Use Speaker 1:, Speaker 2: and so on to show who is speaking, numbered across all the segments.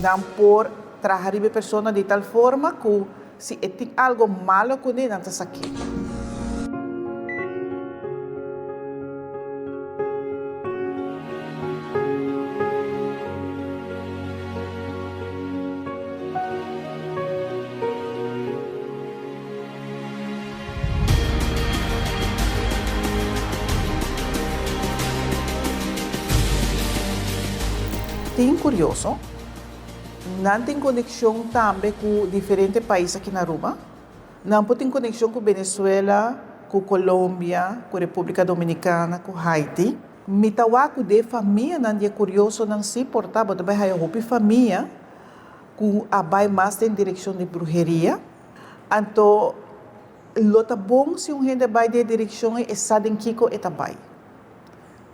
Speaker 1: Nan por traha riba e persona di tal forma ku si e tin algo malo kuné nan ta sak'é. Tin kurioso, nan tin konekshon tambe ku diferente pais aki na Aruba. Nan por tin konekshon ku Venezuela, ku Colombia, ku Repúblika Dominikana, ku Haiti. Mi ta wak ku den famianan di e kuriosonan si por ta, bo ta bai haya hopi famia ku a bai mas den direkshon di bruheria. Anto lo ta bon si un hende bai den e direkshon ei, e sa den kiko e ta bai.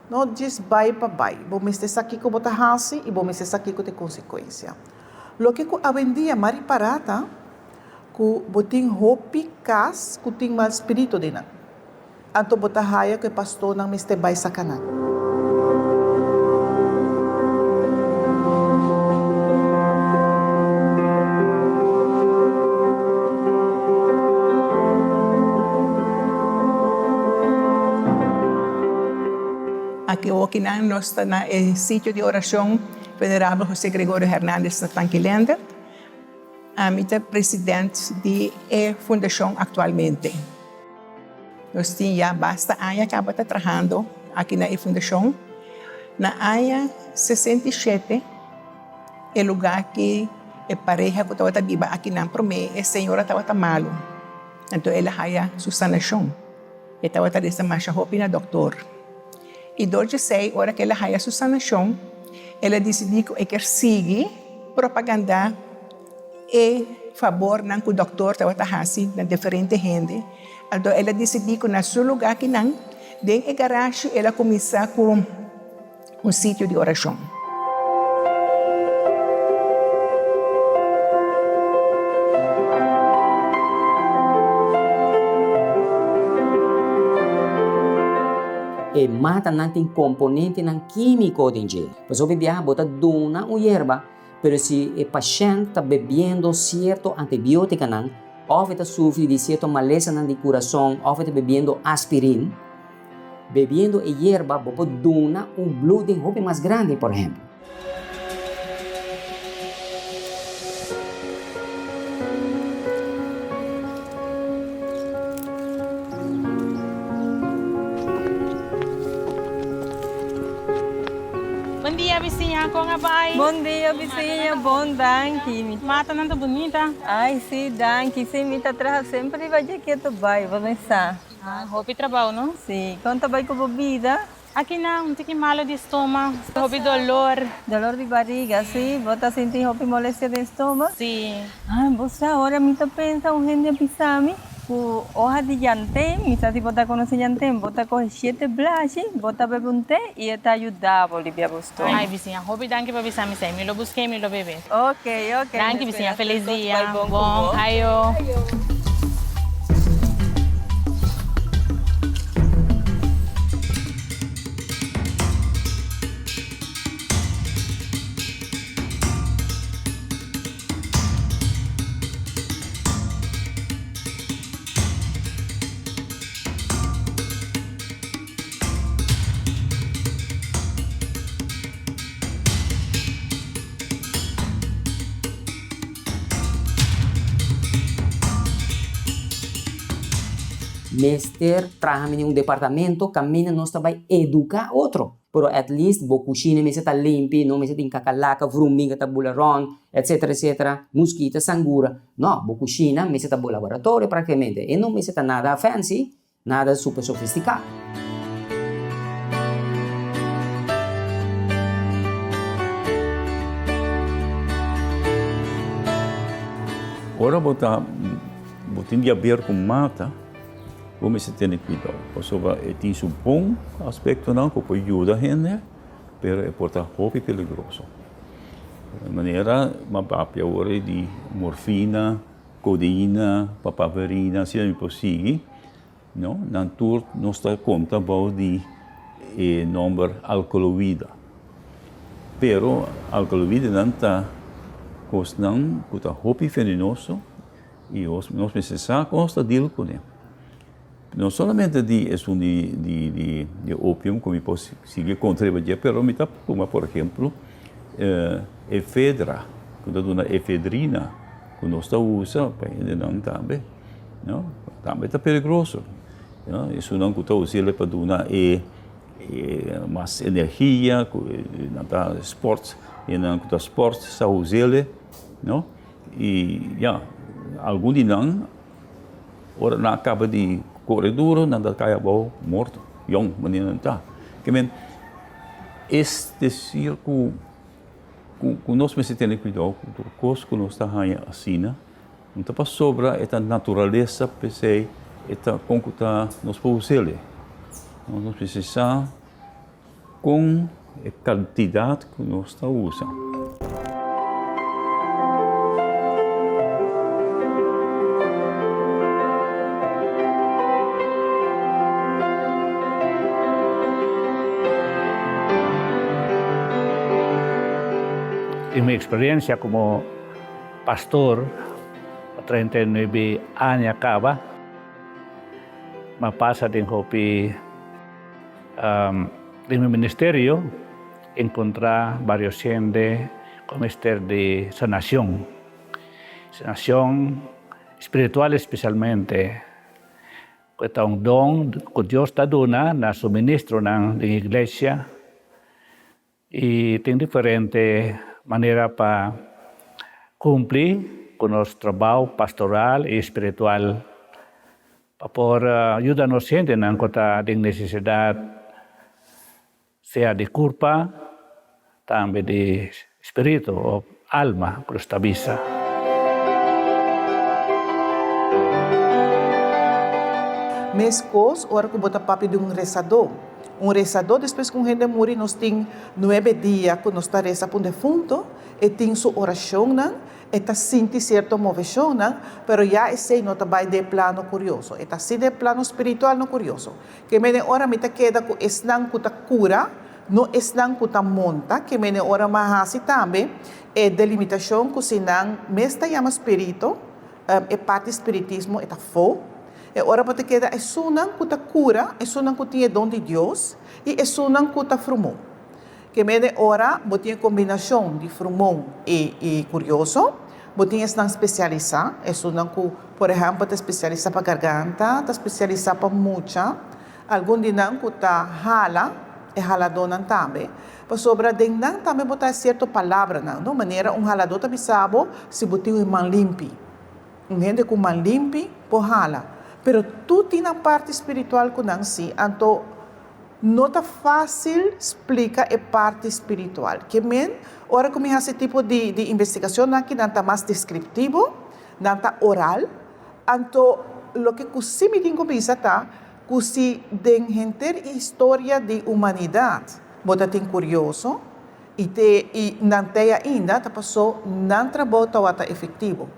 Speaker 1: No djis bai pa bai. Bo mester sa kiko bo ta hasi i bo mester sa kiko ta e konsekuensia. Loke ku awendia m'a ripará ta ku bo tin hopi kas ku tin mal spiritu den nan. Anto bo ta haya ku e pastornan mester bai saka nan.
Speaker 2: Aki okinan nos ta na e sitio di orashon Venerabel José Gregorio Hernandez na Tanki Leendert. Ami ta president di e fundashon aktualmente. Nos tin ya basta aña kaba ta trahando aki na e fundashon. Na aña 67 e lugá ki e pareha ku tabata biba akinan promé e señora tabata malu, anto el a haya su sanashon. E tabata resa masha hopi na dòktor. I dor djesei ora ku el a haya su sanashon, el a disidí ku e kier sigui propagandá e fabornan ku dòktor tabata hasi na diferente hende. Anto el a disidí ku na su lugá kinan, den e garashi el a kuminsá ku un sitio di orashon.
Speaker 3: E matanan tin komponentenan kímiko den dje. Pasobra biaha bo ta duna un yerba. Pero si e pashènt ta bebiendo sierto antibiótikanan òf e ta sufri di sierto malesanan di kurason òf e ta bebiendo aspirin, bebiendo e yerba bo por duna un bloeding hopi mas grandi, por ehèmpel.
Speaker 4: Bon dia bisiña, kon a bai?
Speaker 5: Bon dia bisiña, bon danki.
Speaker 4: Matanan ta bunita.
Speaker 5: Ai si, danki. Si, mi ta traha semper riba dje ketu bai, bo no sa.
Speaker 4: Ah, hopi trabou no?
Speaker 5: Si, kon ta bai ku bo bida?
Speaker 4: Aki nan, un tiki malo di stoma, hopi dolor.
Speaker 5: Dolor di bariga, si. Bo ta sinti hopi molestia den stoma?
Speaker 4: Si.
Speaker 5: Ah, bo sa, ora mi ta pensa un hende a bisa mi ku hoja di llantén, mi sa si bo ta konosé llantén, bo ta kohe shete blashi, bo ta bebe un te i e ta yuda bo libia bo stoma.
Speaker 4: Ai, bisiña, hopi danki pa bisa mi esei. Mi lo busk'é i mi lo bebe.
Speaker 5: Ok, ok.
Speaker 4: Danki, bisiña. Felis dia. Bon, ayo.
Speaker 3: Mester traha mini un departamento kaminda nos ta bai eduká otro. Pero at least bo kushina mester ta limpi, no mester tin kakalaka, vruminga ta bula rònt, etcetera etcetera, muskita, sangura. No, bo kushina mester ta bo laboratorio praktikamente. E no mester ta nada fancy, Nada super sofisticá.
Speaker 6: Ora bo ta bo tin di haber ku mata, bo mester tene kuidou, pasobra e tin su bon aspektonan ku por yuda hende, pero e por ta hopi peligroso. Manera mi a papia awor di morfina. Codeïna, papaverina, asina mi por sigui, no? Nan tur nos ta konta bou di e nòmber alkaloïda. Pero alkaloïdanan ta. kosnan ku ta hopi venenoso i nos mester sa kon nos ta deal kuné. No solamente di esun di di di opium ku mi por sigui kontra riba dje, pero mi ta tuma por ehemplo efedra ku ta duna efedrina ku nos ta usa pa hendenan tambe, no, tambe ta peligroso, no, esunnan ku ta us'el pa duna e mas energia ku nan ta sport, hendenan ku ta sport sa us'el, no, i ya algun di nan. Ora nan a kaba di kore duro, nan ta kai abou morto, yòn manera nan ta. Ke men, es desir ku ku nos mester tene kuidou ku tur kos ku nos ta haña asina, no ta pasobra e ta naturalesa, p'esei e ta kon ku ta nos por us'el. Nos mester sa. Kon e kantidat ku nos ta usa.
Speaker 7: Den mi eksperensia komo pastor pa 39 aña kaba, mi a pasa den hopi. Den mi ministerio encontra varios hende cu mester di sanacion, sanacion spiritual especialmente, cu ta un don cu Dios ta duna na su ministronan den iglesia. I tin diferente manera pa cumpli cu nos trabao pastoral i spiritual pa por yuda nos hendenan cu ta den necesidad, sea di curpa, tambe di spiritu of alma cu nos ta bisa.
Speaker 1: Mescos ora cu bo ta papia di un rezador. Un rezador despues cu un hende muri nos tin nuebe dia cu nos ta reza pa un defunto, e tin su oracionnan, e ta sinti cierto movecionnan, pero ya esey no ta bay den plano curioso, e ta si den plano spiritual no curioso. Ke mene ora mi ta keda cu esnan cu ta cura, no esnan cu ta monta, ke mene ora m'a haci tambe e delimitacion cu si nan mes ta yama spirito, e parti spiritismo e ta fo. E ora bo ta keda esunnan ku ta kura, esunnan ku tin e don di Dios, i esunnan ku ta frumon. Ke mende ora bo tin e kombinashon di frumon i i kurioso, bo tin esnan spesialisá, esunnan ku por ehèmpel ta spesialisá pa garganta, ta spesialisá pa mucha, algun di nan ku ta hala, e haladónan tambe, pasobra den nan tambe bo ta sierto palabranan, no? Manera un haladó ta bisa bo si bo tin un man limpi. Un hende ku man limpi por hala, pero tur tin nan parti spiritual ku nan si, anto no ta fásil splika e parti spiritual. Ke men, ora ku mi hasi tipo di di investigacionnan aki nan ta mas deskriptivo, nan ta oral, anto loke ku si mi tin ku bisa ta ku si den henter historia di humanidat bo ta tin kurioso I te i nan tei ainda ta paso nan trabou tawata efectivo.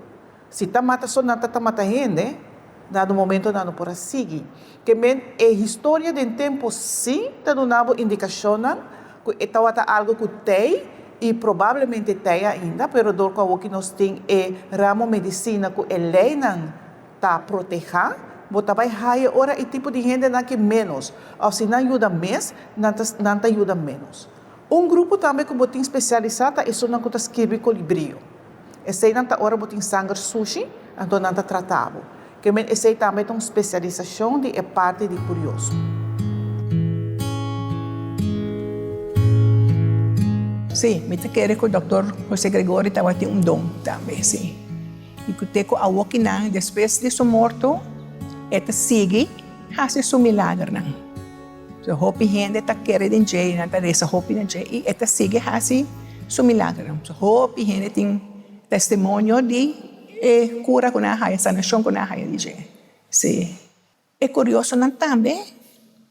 Speaker 1: Si ta mata so nan ta ta mata hende, dado momento nan no por a sigui. Ke men e historia den tempo si ta duna bo indicacionnan cu e tawata algo cu tei i probablemente tei ainda, pero dor cu awoki nos tin e ramo medicina cu e leynan ta protehá, bo ta bai haya ora e tipo di hendenan ke menos, of si nan yuda mes, nan ta nan ta yuda menos. Un grupo tambe ku bo tin spesialisá ta esunnan ku ta skirbi kolibrio. Eseinan ta ora bo tin sanger sushi, anto nan ta trata bo. Ke men esei tambe ta un spesialisashon di e parti di kurioso.
Speaker 2: Sí, mi ta kere ku dòkter José Gregorio tabatin un don tambe, sí. I ku te ku awokinan despues di su morto e ta sigui hasi su milagernan. So hopi hende ta kere den dje i nan ta resa hopi na dje i e ta sigui hasi su milagernan. So hopi hende tin testimonio di e kura ku nan a haya, sanashon ku nan a haya di dje. Sí. E kuriosonan tambe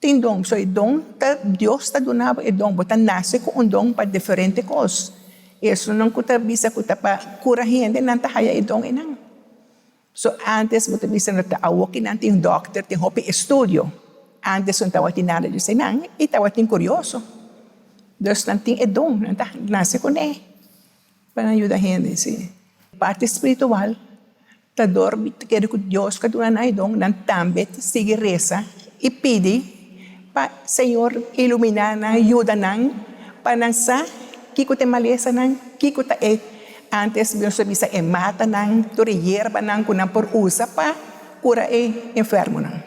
Speaker 2: tin don. So e don ta Dios ta duna bo e don. Bo ta nase ku un don pa diferente kos. Esunnan ku ta bisa ku ta pa kura hende nan ta haya e don einan. So antes bo ta bisa no ta awo ki nan tin dokter tin hopi estudio. Antes no tabatin nada di eseinan i tabatin kurioso. Dus nan tin e don, nan ta nase kuné. Pa nan yuda hende, sí. Parti spiritual ta dor mi ta kere ku Dios ka duna nan e don, nan tambe ta sigui resa i pidi pa Señor iluminá nan, yuda nan pa nan sa kiko ta e malesanan, kiko ta e antes nos ta bisa e matanan, tur e yerbanan ku nan por usa pa kura e enfermonan.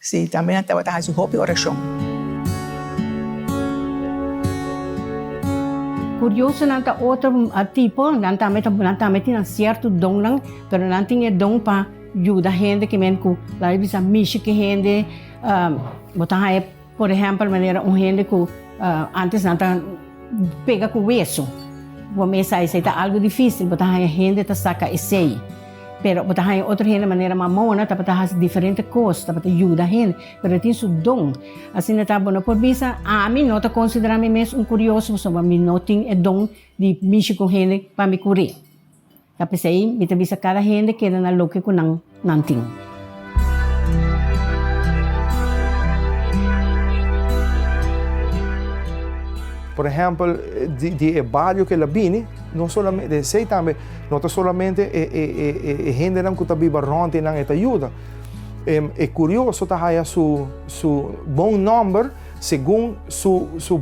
Speaker 2: Sí, tambe nan tabata hasi hopi orashon.
Speaker 8: Kuriosonan ta otro tipo, nan tambe ta nan tambe tin nan sierto donnan, pero nan tin e don pa yuda hende ke men ku laga bisa mishi ku hende, bo ta haña por ehèmpel manera un hende ku antes nan ta pega ku weso, bo mes sa esei ta algu difísil, bo ta haña hende ta saka esei. Pero bo ta haña otro hende manera Mamona tabata hasi diferente kos, tabata yuda hende, pero e tin su don. Asina ta bo no por bisa, ami no ta konsiderá mi mes un kurioso pasobra mi no tin e don di mishi ku hende pa mi kur'é. Ta p'esei mi ta bisa kada hende keda na loke ku nan nan tin.
Speaker 9: Por ehèmpel, di e bario ku el a bini, no solamente, esei tambe no ta solamente e e e hendenan ku ta biba rònt einan e ta yuda. E kurioso ta haya su su bon nòmber segun su su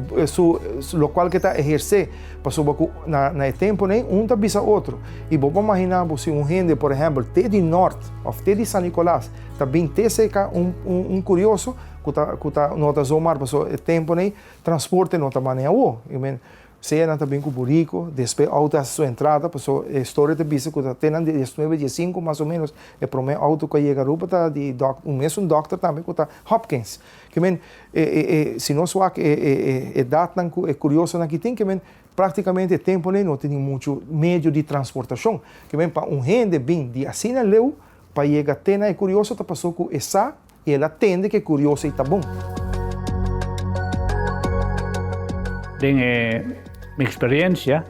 Speaker 9: su lokual ku e ta ehersé. Pasobra ku na na e tempunan ei un ta bisa otro. I bo por imaginá bo si un hende, por ehèmpel, te di nòrt òf te di San Nicolas ta bin te serka un un kurioso ku ta ku ta no ta zomaar pasobra e tempunan ei transporte no ta manera awo. I men sea nan ta bin ku buriku, despues outo hasi su entrada, pasobra e storia ta bisa ku ta te nan diesnuebe, diesinku mas o menos e promé outo ku a yega Aruba ta di dòk un mesun dòkter tambe ku ta Hopkins. Ke men e e e si nos wak e e e edatnan ku e kuriosonan ki tin ke men praktikamente e tempunan ei no tin muchu medio di transportashon. Ke men pa un hende bin di asina leu pa yega te na e kurioso ta paso ku e sa i el a tende ku e kurioso ei ta bon.
Speaker 7: Den e mi eksperensia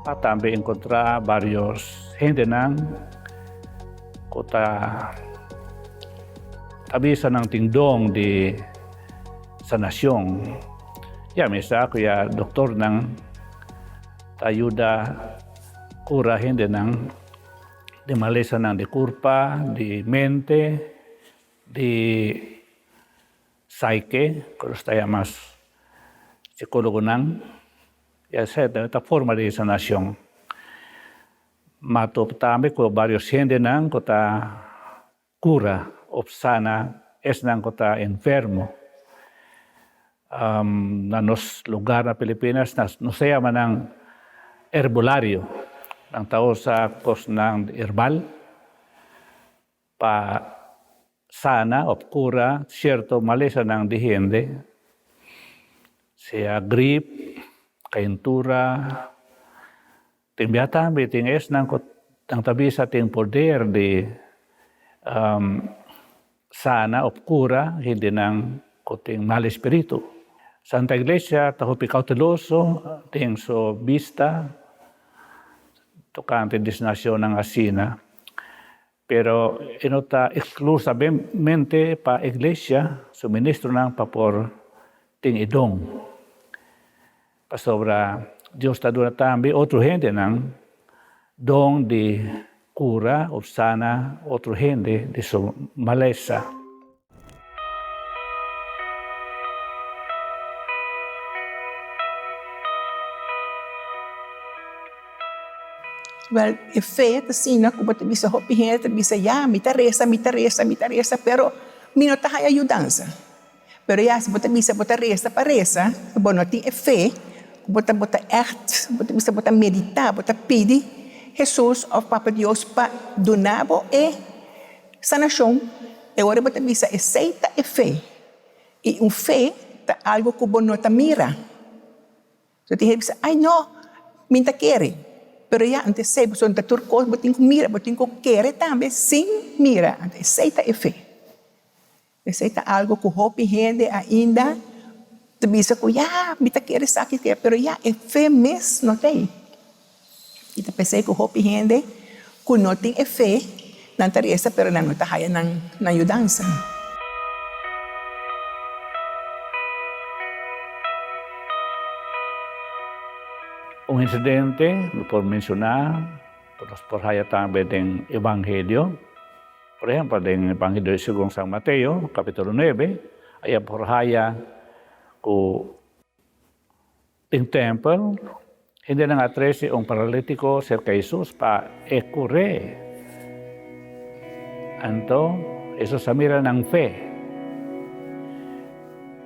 Speaker 7: a tambe enkontrá varios hendenan ku ta ta bisa nan tin don di sanashon. Ya mi sa ku ya doktornan ta yuda kura hendenan di malesanan di kurpa, di mente, di psyche, ku nos ta yama psikólogonan. Ya esei ta forma di sanashon. Ma topa tambe ku varios hendenan ku ta kura òf sana esnan ku ta enfermo. Na nos lugar na Pilipinas nos ta yama nan herbolario. Nan ta usa kosnan herbal pa sana òf kura sierto malesanan di hende, sea grip, kayentura. Tin bia tambe tin esnan ku nan ta bisa tin poder di sana òf kura hendenan ku tin mal espiritu. Santa Iglesia ta hopi kauteloso den su bista tokante destinashonnan asina, pero e no ta eksklusamente pa Iglesia su ministronan pa por tin e don. Pasobra Dios ta duna tambe otro hendenan don di kura of sana otro hende di su malesa.
Speaker 2: Wèl, e fe ta asina ku bo ta bisa hopi hende ta bisa, ya, mi ta resa, mi ta resa, mi ta resa, pero mi no ta haña yudansa. Pero ya si bo ta bisa bo ta resa pa resa, bo no tin e fe ku bo ta bo ta ègt, bo ta bisa bo ta meditá, bo ta pidi Hesus òf Papa Dios pa duna bo e sanashon, e ora bo ta bisa esei ta e fe. I un fe ta algu ku bo no ta mira. So tin hende bisa, ay no, mi ta kere. Pero ya, anto esei, pasobra ta tur kos bo tin ku mira, bo tin ku kere tambe sin mira. Anto esei ta e fe. Esei ta algo ku hopi hende ainda ta bisa ku ya, mi ta kere esaki, pero ya e fe mes no ta ei. I ta p'esei ku hopi hende ku no tin e fe, nan ta resa pero nan no ta haya nan nan yudansa.
Speaker 7: Un incidente mi por menciona cu nos por haya tambe den Evangelio. Por ehempel, den Evangelio segun San Mateo, capitulo nuebe, aya por haya cu den tempel hendenan a trece un paralitico cerca Jesus pa e cur'é. Anto Jesus a mira nan fe.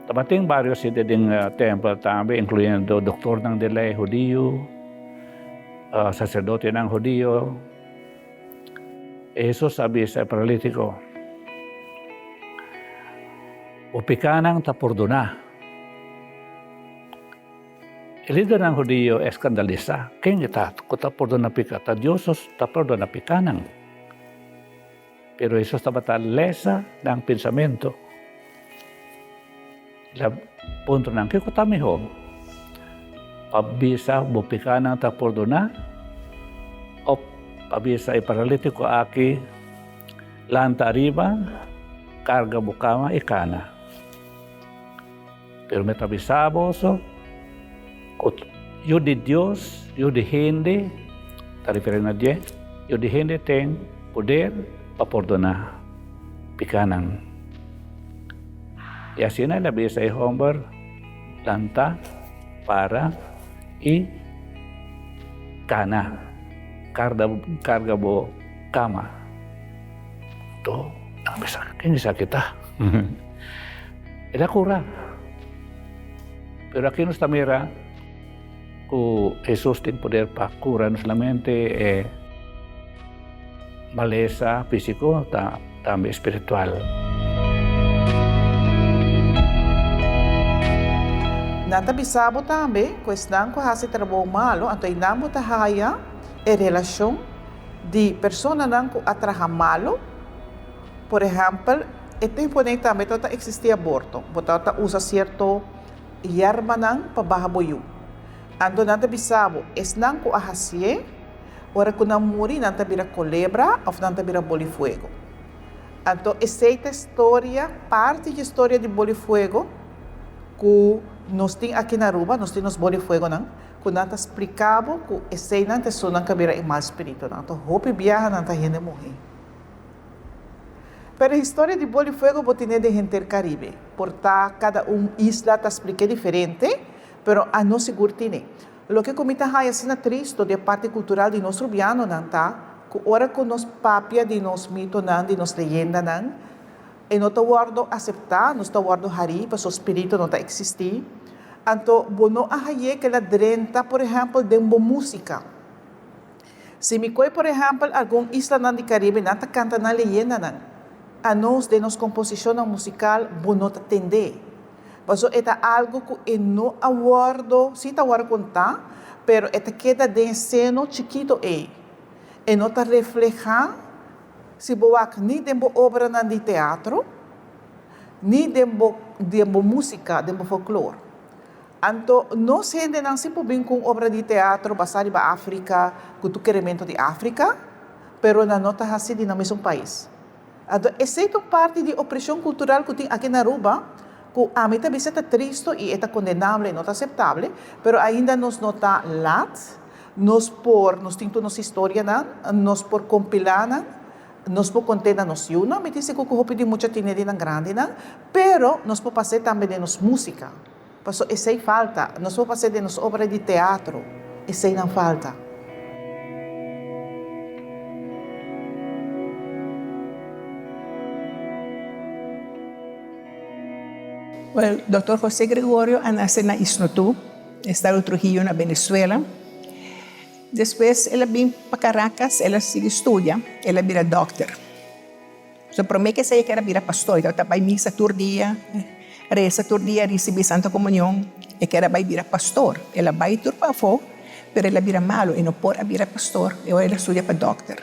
Speaker 7: Tabatin varios hende den tempel tambe, incluyendo doctornan di ley hudiu, sacerdotenan hudiu. Hesus a bisa e paralítiko, Bo pikánan ta pordoná. E lidernan hudiu a eskandalisá, Ken e ta ku ta pordoná piká? Ta Dios so ta pordoná pikánan. Pero Hesus tabata lesa nan pensamentu. El a puntra nan, Kiko ta mihó? Pa bisa bo pikánan ta pordoná òf pa bisa e paralítiko aki, Lanta ariba, karga bo kama i kana? Pero mi ta bisa boso ku Yu di Dios, Yu di hende, ta referí na dje, Yu di hende ten poder pa pordoná pikánan. I asina el a bisa e homber, Lanta, para i kana, karga bo kama. Anto nan a bisa, Ken esaki ta? El a kura. Pero aki nos ta mira ku Hesus tin poder pa kura no solamente e malesa físiko, ta tambe spiritual.
Speaker 1: Nan ta bisa bo tambe ku esnan ku hasi trabou malu, anto einan bo ta haya e relashon di personanan ku a traha malu. Por ehèmpel, e tempunan ei tambe tabata eksistí aborto. Bo tabata usa sierto yerbanan pa baha bo yu. Anto nan ta bisa bo, esnan ku a hasié, Ora ku nan muri nan ta bira kolebra òf nan ta bira boli fuego. Anto esei ta e storia, parti dje storia di boli fuego ku nos tin aki na Aruba, nos tin nos boli fuegonan, ku nan ta splika bo ku eseinan ta esunnan ku a bira e mal spiritunan. Anto hopi biaha nan ta hende muhé. Pero e historia di boli fuego bo tine den henter Karibe. Por ta kada un isla ta splik'é diferente, pero anos sigur tine. Loke ku mi ta haña asina tristo di e parti kultural di nos rubianonan ta ku ora ku nos papia di nos mitonan, di nos leyendanan, e no ta wòrdu aseptá, nos ta wòrdu harí pasobra spiritu no ta eksistí. Anto bo no a hañ'é kila drenta, por ehèmpel, den bo músika. Si mi koe por ehèmpel algun islanan di Karibe nan ta kanta nan leyendanan, anos den nos komposishonnan musikal bo no ta tend'é. Paso e ta algo cu e no a wordo, si ta wordo conta, pero e ta keda den e seno chikito ey. E no ta refleha, si bo wak ni den bo obranan di teatro, ni den bo den bo musica, den bo folklor. Anto nos hendenan si por bin cu un obra di teatro basa riba Africa, cu tur keremento di Africa, pero nan no ta haci di nan mesun pais. Anto esei ta un parti di opresion cultural cu tin aki na Aruba, cu ami ta bisa ta tristo y e ta condenable y no ta aceptable, pero ainda nos no ta laat, nos por, nos tin tur nos historianan, nos por compila nan, nos por conte na nos yunan, mi tin sigur cu hopi di mucha tine di nan grandinan, pero nos por pas'e tambe den nos musica. Paso esei falta. Nos por pas'é den nos obra di teatro. Eseinan falta.
Speaker 2: Well, Doctor José Gregorio a nace na Isnotú, estado Trujillo na Venezuela. Despues el a bin pa Caracas, el a sigui studia, el a bira dokter. So prome ke esei e kere bira pastor, e tabata bai misa tur dia, resa tur dia, risibi Santa Komunion, e kere bai bira pastor. El a bai tur pafó, pero el a bira malu, e no por a bira pastor, e ora el a studia pa dòkter.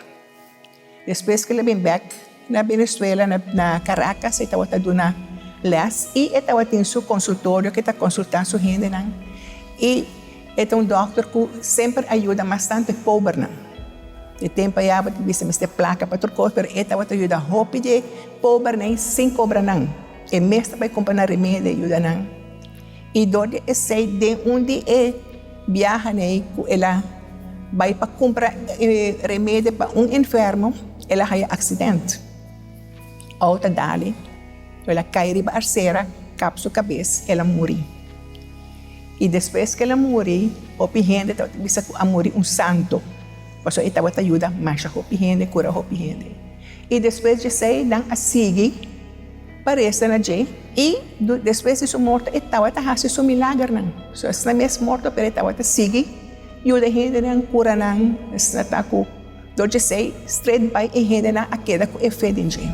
Speaker 2: Despues ku el a bin bèk na Venezuela, na Caracas, e tabata duna lès i e tabatin su konsultorio ku e ta konsultá su hendenan. I e ta un dòkter ku semper a yuda mas tantu e pobernan. E tempu ayá bo ta bisa mester plaka pa tur kos, pero e tabata yuda hopi di e pobernan sin kobra nan. E mes ta bai kumpra nan remedi e yuda nan. I dor di esei den un di e. biaha ei ku el a bai pa kumpra remedi pa un enfermo, el a haya aksident. Outo a dal-e, el a kai riba arsera, kap su kabes, el a muri. I despues ku el a muri, hopi hende tabata bisa ku a muri un santo, pasobra e tabata yuda masha hopi hende, kura hopi hende. I despues di esei nan a sigui pa resa na dje, i despues di su morto e tabata hasi su milagernan. So esnan mes morto, pero e tabata sigui yuda hendenan, kura nan, esnan ta ku. Dor djesei, stret bai e hendenan a keda ku e fe den dje.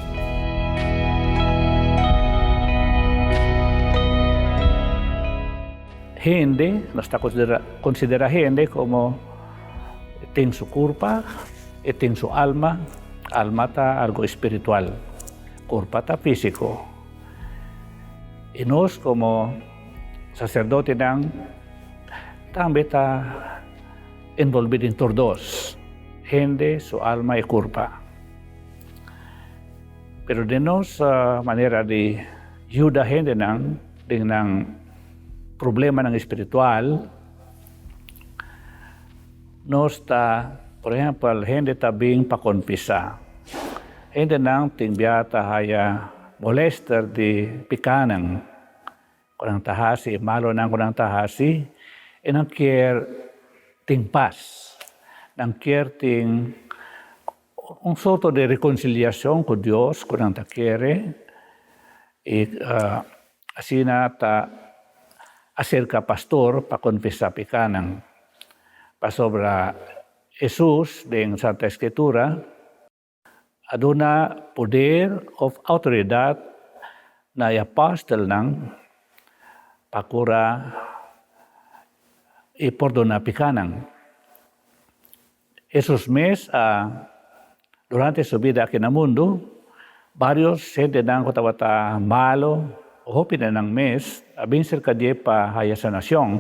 Speaker 7: Hende, nos ta konsiderá hende komo e tin su kurpa, e tin su alma, alma ta algu espiritual, kurpa ta físiko. I nos komo saserdotenan tambe ta. Enbolbí den tur dos, hende, su alma i kurpa. Pero den nos manera di yuda hendenan den nan problemanan espiritual, nos ta, por ehempel, hende ta bin pa konfesá. Hendenan tin bia ta haya molester di pikanan. Ku nan ta hasi, e malonan ku nan ta hasi, e nan kier tin pas. Nan kier tin un sorto di rekonsiliashon ku Dios ku nan ta kere i asina ta aserka pastor pa konfesá pekanan. Pasobra Hesus den Santa Escritura A duna poder of outoridat na e apòstelnan pa kura i pordoná pikanan. Hesus mes a, durante su bida aki na mundu, vários hendenan ku tabata malu, hopi di nan mes, a bin serka dje pa haya sanashon.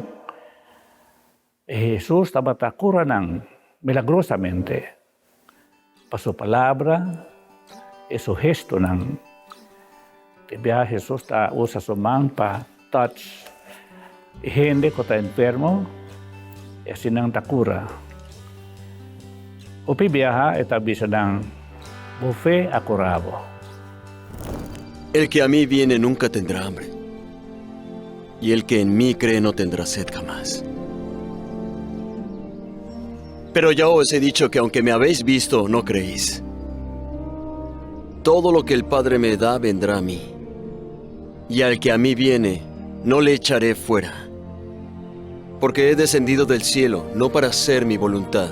Speaker 7: Hesus tabata kura nan milagrosamente pa su palabra i su gestonan. Tin biaha Hesus ta usa su man pa touch e hende ku ta enfermo i asina nan ta kura. Hopi biaha e ta bisa nan, Bo fe a kura bo.
Speaker 10: El que a mí viene nunca tendrá hambre, y el que en mí cree no tendrá sed jamás. Pero ya os he dicho que aunque me habéis visto, no creéis. Todo lo que el Padre me da vendrá a mí, y al que a mí viene, no le echaré fuera. Porque he descendido del cielo no para hacer mi voluntad,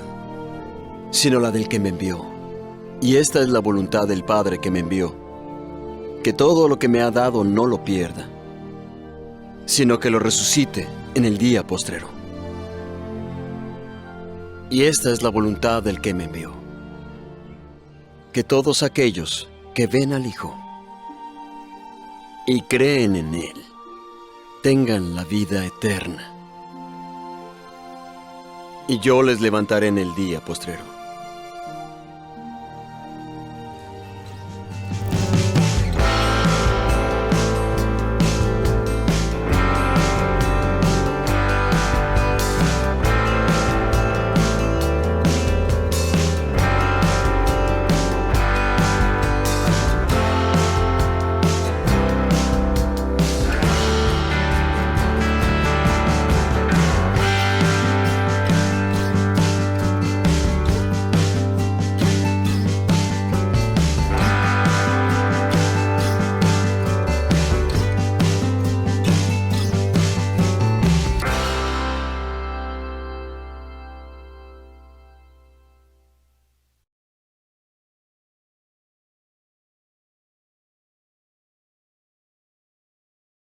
Speaker 10: sino la del que me envió. Y esta es la voluntad del Padre que me envió, que todo lo que me ha dado no lo pierda, sino que lo resucite en el día postrero. Y esta es la voluntad del que me envió, que todos aquellos que ven al Hijo y creen en Él, tengan la vida eterna. Y yo les levantaré en el día postrero.